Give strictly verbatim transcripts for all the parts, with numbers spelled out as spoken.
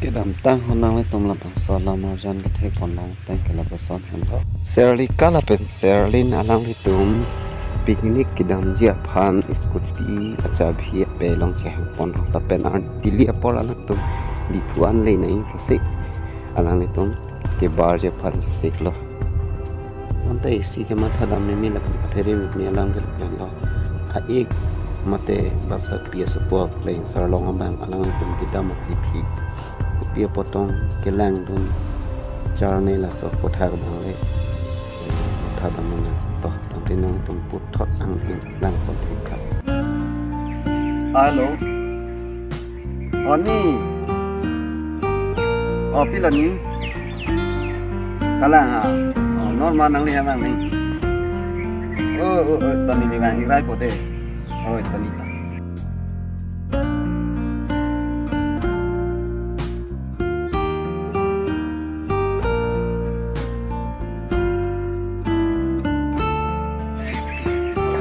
Kedamtang ho nanglitum labangso alam arjan kethek ponlong tang ke lapuson henlo. Serlika lapen Serlin alanglitum picnic kedamji aphan scooty achabi ape along chehang ponlo lapen arni tili apor alangtum Diphu an le nai pusi alanglitum kebarji aphan chesiklo. Ante isi kematha dam meme lapen kaphere meme alang ke lapen lo. A-ik mate basa P S O po pleng sarlong abang alanglitum kedam akithe. Kopi apotong kelangdun charne laso aputhak abang le. Matha dam meme to tangte nangtum puthot angdin lang ponthek kha. Hello. Oh, ni. Oh, pilo ni. Kalang ha. Oh, normal nangli ha mang ni. Oh, oh, oh, tani ni mang irai po de. Oh, tani ta.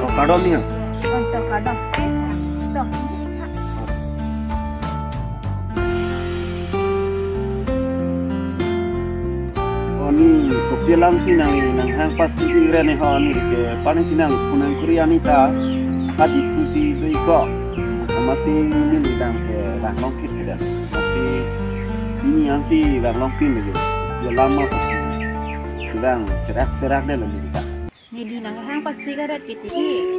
Oh, kardom ni. Oh, to kardom. To. Oh, ni kopi alam si nang, nanghang pas si ire ne ho ni ke pani si nang kunang kuri ani ta hadi pusi dui ko. Sama si ni ni dang ke dang long kit ke dang. Tapi ini ansi dang long pin lagi. Ya lama pasti. Sedang serak-serak deh lagi kita. Neli nanghang pas si karet kiti.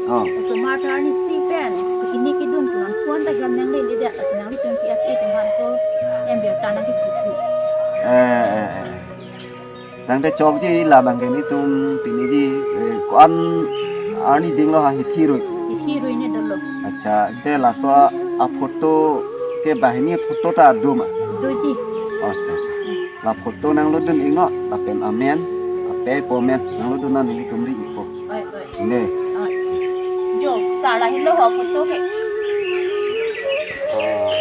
Oh. Osomar ta arni isi pen picnic kedun pu-an pu-an ta jam nang le le dia, lasi nanglitum P S A atum aphan ko em birta nangkethuji. Eh, eh, eh. Tangte chokji labang ke nelitum pini ji, eh, ko-an arni dinglo ha hithi rui. Hithi rui ne dolo. Acha, te laso aphoto ke banghini photo ta do ma? Doji. Oh, acha, acha. La photo nanglo dun iknon, lapen amen, ape po amen, nanglo dun an nelitum ri-ikpo. Oi, oi. Ne. Oi. Jo, sa lahelo ho photo ke. Oh.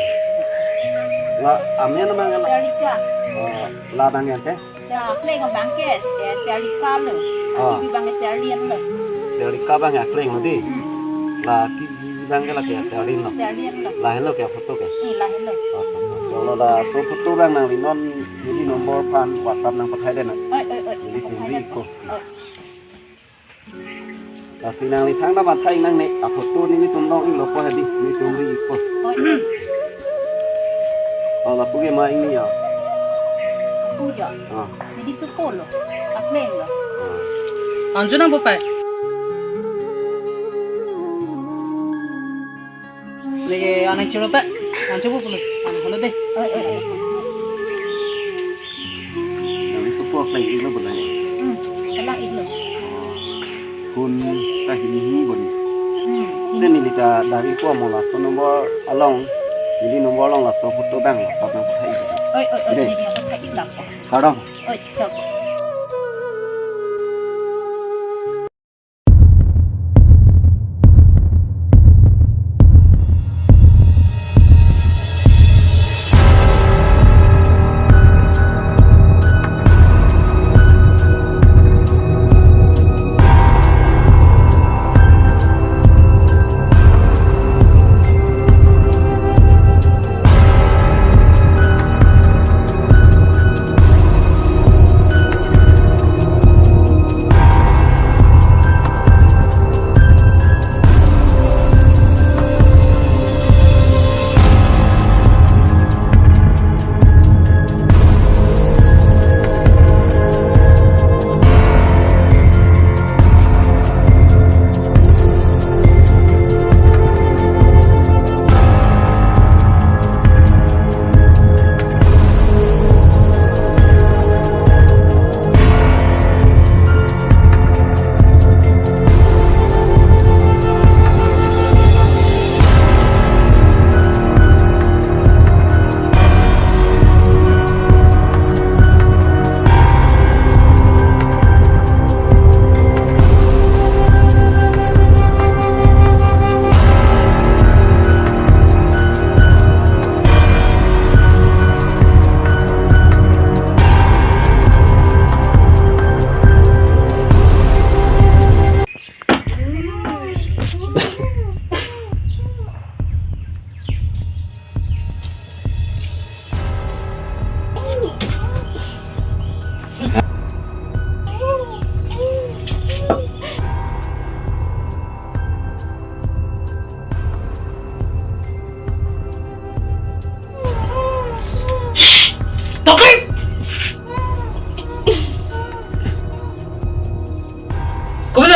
La amen abang la. Serlika. Oh, la abang ke? Sa akleng abang ke, eh, Serlika lo. Oh. Aki abang ke Serlin lo. Serlika abang akleng lo di. Hmm. La aki abang ke lake Serlin lo. Serlin lo. Lahelo ke photo ke? Eh, lahelo. Oh, oh, oh. Laso laso photo abang nangli non neli number aphan WhatsApp nangpathai dena. Oi, oi, oi. Nelitum ri-ikpo. Oi. Lasi nangli thangta mathai nangne, aphoto nelitum long-iklo po hadi, nelitum ri-ikpo. Oi. Oh, lapu ke ma ingni ya? Lapu ya? Ah. Neli sopo lo. Akleng lo. Ah. Anjo nang po pai. Neke anang chiro pe, anang chiro pulo, anang holo de. Oi, oi, oi. Nang sopo akleng-iklo bonai. Hmm, akleng-iklo. Hun ta hini hini boni. Hmm. Te neli ta dang-ikpo mo laso number along, neli number along laso photo abang WhatsApp nangpathai. Oi, oi, oi, de. Neli nangpathai lang. Kardom. Oi, chok.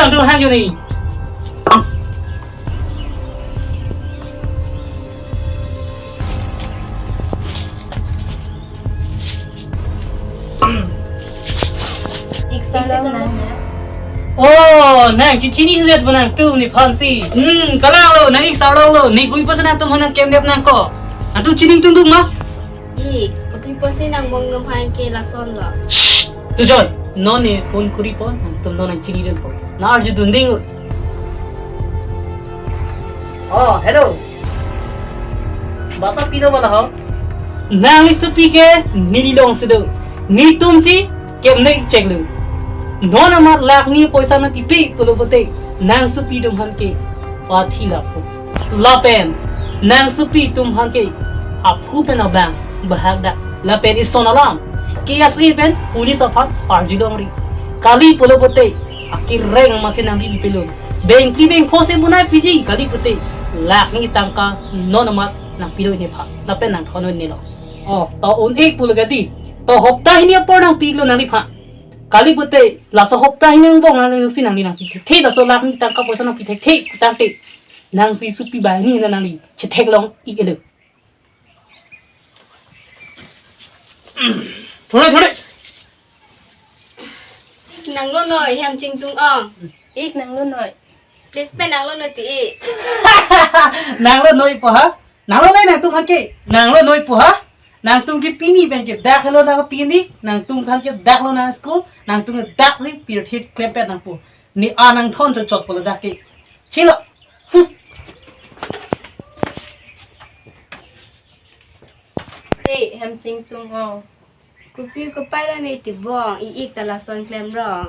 Aduh, hang yuni. Ik sarlong nang. Oh, nang chichini hulet bo nangtum nephan si. Hmm, kalang lo, nang ik sarlong lo, ne koipo si nangtum aphan nangkemdep nangkok. Nangtum chini tungdung ma? Ik, kopi pusi nang mong num hai ke lason lo. Shh! Tujon, non ne phone kuri pon, nangtum non nangchini dun pon. Na arju dun ding. Oh, hello. Basa pino bala ho? Nangli supi ke, neli long sudo. Netum si, kemnek chek lu. Non amat lakh ni poisa nangpipe pulo pote, nang supi atum aphan ke pathi lapu. Lapen nang supi atum aphan ke aphu pen abang bahak dak. Lapen ison alam, K S A pen police aphan parjulongri. Kali pulo pote, akireng masi nangpipilun. Bengkli bengpho si bunai piji kali pote, lakh ni tangka non amat nangpilo nephan. Lapen nangthon un-e lo. Oh, to un-e pulo kadi. To hopta hini apor nangpiklo nangliphan. Kali pote, laso hopta hini angbong nangli si nangli nangpithekthe, laso lakh ni tangka poisa nangpithekthe, tangte. Nang si supi banghini na nangli chetheklong ik-e lo. Thore, thore. Nang lonoi, Hemchingtung ong. Ik nang lonoi. Please pen nang lonoi ti ik. Nang lonoi po ha? Nang lonoi nangtum aphan ke. Nang lonoi po ha? Nangtum ke pini pen ke dak lo nang pini, nangtum aphan ke dak lo nang school, nangtum ke dak si pirthit klempet nangpo. Ne anang thon chot chot pulo dak ke. Chilo. Hmm. Te, Hemchingtung ong. Kopi kopai lo ne tibong, ik ta lason klemrong.